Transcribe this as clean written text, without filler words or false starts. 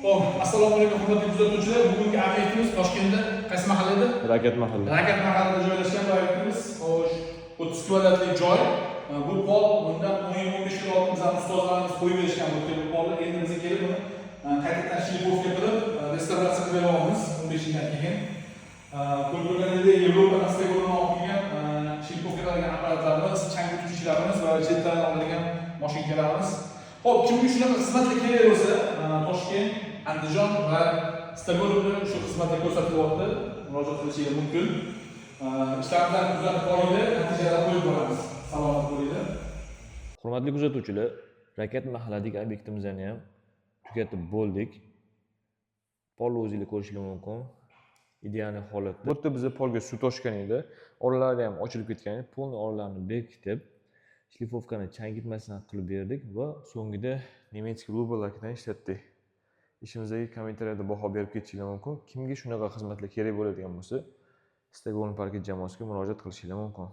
Xo'p, assalomu alaykum, hurmatli kuzatuvchilar. Bugungi obyektimiz Toshkentda qaysi mahallada? Rakat mahalla. Rakat mahallada joylashgan bu obyektimiz. Xo'sh, 30 kvadratli joy. Bu pol bundan 10 yil, 15 yil oldin bizning ustozlarimiz qo'yib berishgan bu yerga bu polni. Endi biz kelib buni qaytadan шлифовка qilib, restavratsiya qilib beryapmiz 15 yildan keyin. Ko'rib turganingizdek, Yevropadan Stagordan olib kelgan шлифовка qiladigan apparatlarimiz, chang yutgichlarimiz va chetdan oladigan mashinkalarimiz. Xo'p, kimga shunaqa xizmatlar kerak bo'lsa, Toshkent, Andijon va Stokgolmda shu xizmatlar ko'rsatilyapti. Murojaat qilishingiz mumkin. Ishlardan kuzatib boringlar, natijalarni qo'yib boramiz. Salomat bo'linglar. Hurmatli kuzatuvchilar, Rakat mahalladagi obyektimizni ham tugatib bo'ldik. Polni o'zinglar ko'rishingiz mumkin. Идеальный holatda. Bu yerda biza polga suv toshgan edi. Oralari ham ochilib ketgan edi. Polni oralarini bekitib, шлифовка ni changitmasdan qilib berdik va so'ngida немецкий Luba lakidan ishlatdik. Ishimizga kommentariyada baho berib ketishingiz mumkin. Kimga shunaqa xizmatlar kerak bo'ladigan bo'lsa, Stockholm Parket jamoasiga murojaat qilishingiz mumkin.